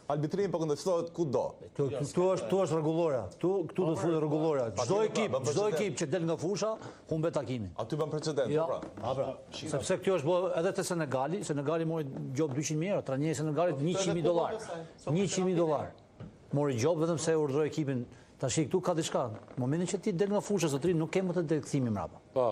Arbitrimi po kontestohet kudo. Këtu këtu është këtu është rregullorja. Këtu këtu do të futet rregullorja. Çdo ekip, çdo ekip që del nga fusha humbet takimin. Aty bën precedent, jo. po pra. A pra. Sepse kjo është bërë edhe te Senegali, Senegali mori gjobë 200.000 euro, trajneri i Senegalit 100.000 dollar. 100.000 dollar. Mori gjobë vetëm se e urdhëroi ekipin. Tashi këtu ka diçka. Në momentin që ti del nga fusha zotëri, nuk ke më të drejtë kthimi mbrapa. Po.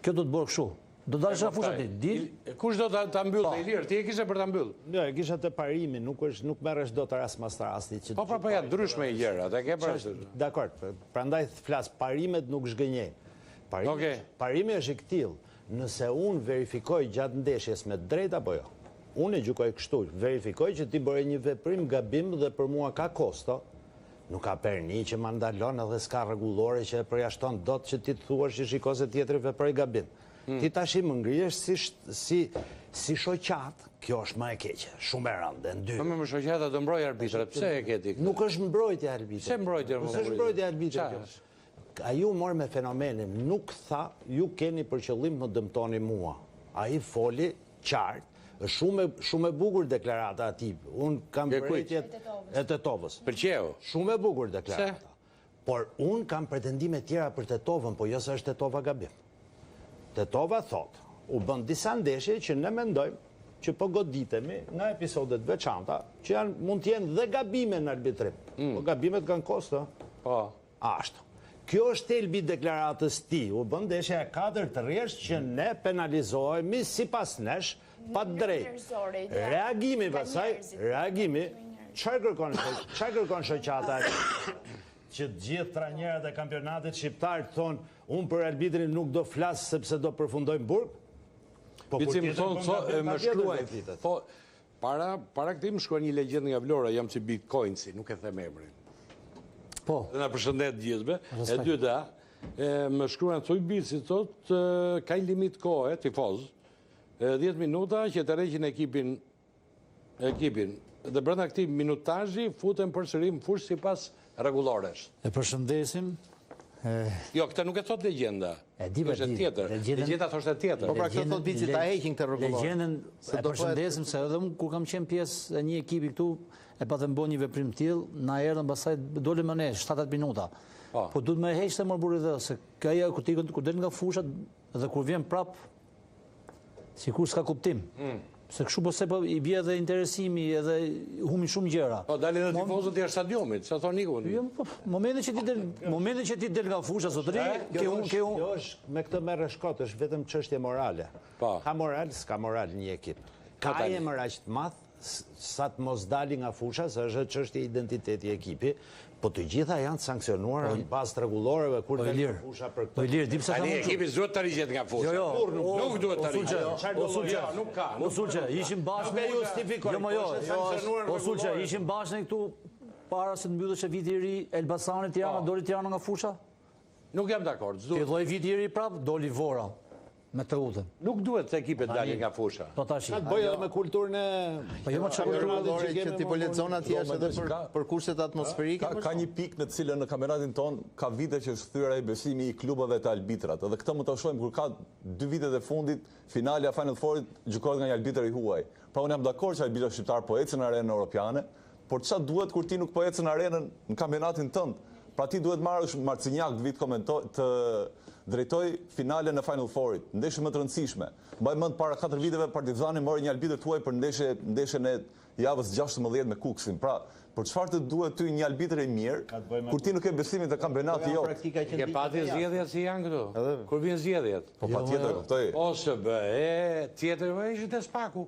Kjo do të bëhet kështu. Do dalësh nga fusha ti, dil. Kush do ta ta mbyllë po. Ilir, ti e kishe për ta mbyllë. Jo, e kisha te parimi, nuk është nuk merresh dot rast mas rasti që. Po pra po janë ndryshme gjërat, e ke parasysh. Dakor, prandaj flas parimet nuk zhgënjejnë. Parimi, okay. parimi është i këtillë, nëse unë verifikoj gjatë ndeshjes me drejt apo jo. Unë e gjykoj kështu, verifikoj që ti bëre një veprim gabim dhe për mua ka kosto, nuk ka perni që ma ndalon edhe s'ka rregullore që e përjashton dot që ti të thuash që shiko se tjetri veproi gabim. Hmm. Ti tashi më ngrihesh si si si shoqatë, kjo është më e keqe, shumë e rëndë, e ndyrë. Po më shoqata do mbrojë arbitrat, pse e ke ti? Nuk është mbrojtje arbitrit. Pse mbrojtje? Nuk është mbrojtje arbitrit kjo. Ai u mor me fenomenin, nuk tha, ju keni për qëllim më dëmtoni mua. Ai foli qartë, është shumë shumë e bukur deklarata e atij. Unë kam vërejtjet e Tetovës. Pëlqeu. Shumë e bukur deklarata. Por unë kam pretendime tjera për Tetovën, po jo se është Tetova gabim. Tetova thotë, u bënë disa ndeshje që ne mendojmë që po goditemi nga episode të veçanta, që janë mund të jenë dhe gabime në arbitrim. Mm. Po gabimet kanë kosto. Po. Ashtu. Kjo është thelbi i deklaratës tij. U bë ndeshja e katërt rresht që ne penalizohemi sipas nesh pa drejt. Reagimi pastaj, reagimi, çfarë kërkon, çfarë kërkon shoqata? Që të gjithë trajnerët e kampionatit shqiptar të thonë, unë për arbitrin nuk do flas sepse do përfundoj në burg? Po kur tjetër më thonë, më shkruaj, po Para, para këtij më shkruan një legjendë nga Vlora, jam si Bitcoinsi, nuk e them emrin. Po. Dhe na përshëndet gjithëve. E dyta, e, më shkruan thuj Bici, thot, ka një limit kohe, tifoz, 10 minuta që të tërheqin ekipin ekipin dhe brenda këtij minutazhi futen përsëri në fushë sipas rregullores. E përshëndesim. Jo, këtë nuk e thot legjenda. E di, është tjetër. Legjenda thoshte tjetër. Po pra këtë thot Bici ta heqin këtë rregullore. Legjendën e përshëndesim se edhe unë kur kam qenë pjesë e një ekipi këtu e patëm bërë një veprim të tillë, na erdhën pastaj dolëm më ne 7-8 minuta. Po, po duhet me heq se mor burri dhe se kjo kur ti kur del nga fusha dhe kur vjen prap Sikur s'ka kuptim. Mm. Se kështu po se po i bie edhe interesimi edhe humbin shumë gjëra. Po dalin edhe tifozët jashtë stadiumit, sa thonë ikun. Jo, po, momentin që ti del, momentin që ti del nga fusha zotëri, ke unë, ke unë. Kjo është me këtë merresh kot, është vetëm çështje morale. Po. Ka moral, s'ka moral një ekip. Ka emër aq të madh sa të mos dali nga fusha, se është çështje identiteti ekipi, po të gjitha janë të sanksionuara po, në bazë të rregulloreve kur po, del nga fusha për këtë. Po Ilir, di pse kam ekipi s'duhet të tërhiqet nga fusha. Jo, jo, nuk duhet të tërhiqet. O Sulçe, jo, nuk ka. O Sulçe, ishim bashkë me justifikoj. Jo, jo, o Sulçe, ishim bashkë ne këtu para se të mbylleshe viti i ri Elbasani Tirana, po. doli Tirana nga fusha? Nuk jam dakord. Filloi viti i ri prap, doli Vora. Me Teutën. Nuk duhet të ekipet dalin nga fusha. Po tash. Ka të bëjë edhe me kulturën e Po jo më çfarë kulturë që ti po lexon atje është edhe për për kushtet atmosferike. Ka, ka një pikë në të cilën në kampionatin tonë ka vite që është thyer ai besimi i klubeve te arbitrat. Edhe këtë mund ta shohim kur ka dy vitet e fundit finalja e Final Four-it gjykohet nga një arbitër i huaj. Pra unë jam dakord që arbitrat shqiptar po ecën në arenën europiane, Por ça duhet kur ti nuk po ecën arenën në kampionatin tënd? Pra ti duhet marrësh Marcinjak të vijë të komentoj të drejtoj finalen e Final Four-it, ndeshjen më të rëndësishme. Mbaj mend para katër viteve Partizani mori një arbitër të huaj për ndeshje ndeshjen e javës 16 me Kukësin. Pra, për çfarë të duhet ty një arbitër i mirë kur ti nuk ke besimin te kampionati jot? Ke pati zgjedhjet si janë këtu? Kur vijnë zgjedhjet? Po patjetër, e kuptoj. OSBE, tjetër, ishin te SPAK-u.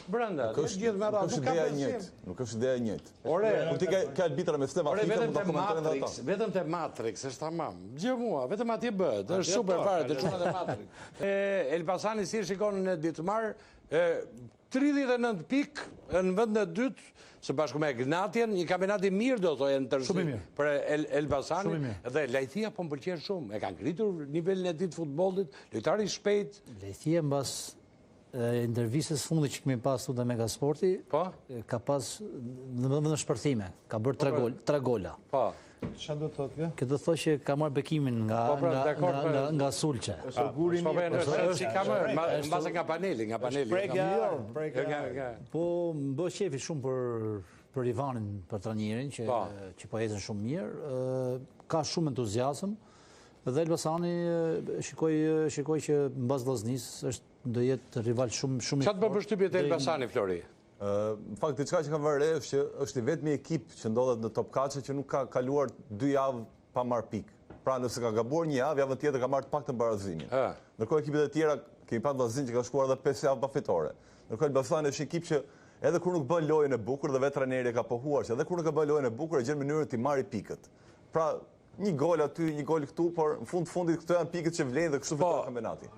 Brenda, nuk është gjithë me radhë, nuk ka besim. Nuk është ideja e njëjtë. Ore, kur ti ke ke arbitra me stema Ore, vetëm te Matrix, vetëm te Matrix është tamam. Gjë mua, vetëm atje bëhet. Është super fare, të çunat e Matrix. E Elbasani si e shikon në Ditmar, e 39 pikë në vendin e dytë, së bashku me Egnatien, një kampionat i mirë do thoje në tërësi për El, Elbasanin dhe Lajthia po më pëlqen shumë. E kanë ngritur nivelin e tij të futbollit, lojtar i shpejt. Lajthia mbas intervistës fundit që kemi pas te Megasporti, po? ka pas në në shpërthime, ka bërë tre, po, gol, tre gola. Po. Çfarë do të thotë kjo? Kjo do të thotë që ka marrë bekimin nga po, pra, nga dakord, nga, po. nga, nga Sulçe. Është guri po, mirë. Po, është si ka më, mbase nga paneli, nga paneli. Prekja, prekja. Po më bë qefi shumë për. për Ivanin, për trajnerin që po. që po ecën shumë mirë, ka shumë entuziazëm dhe Elbasani shikoj shikoj që mbas Vllaznisë është do jetë rival shumë shumë i fortë. Ça të bën përshtypje te Elbasani Flori? Në fakt diçka që kam vënë re është që është i vetmi ekip që ndodhet në top 4 që nuk ka kaluar dy javë pa marrë pikë. Pra nëse ka gabuar një javë, javën tjetër ka marrë të paktën barazimin. Ndërkohë ekipet e tjera kemi parë Vllazninë që ka shkuar edhe 5 javë pa fitore. Ndërkohë Elbasani është një ekip që edhe kur nuk bën lojën e bukur dhe vetë trajneri e ka pohuar që edhe kur nuk e bën lojën e bukur e gjen mënyrën t'i marrë pikët. Pra një gol aty, një gol këtu, por në fund të fundit këto janë pikët që vlejnë dhe kështu po, fitohet kampionati.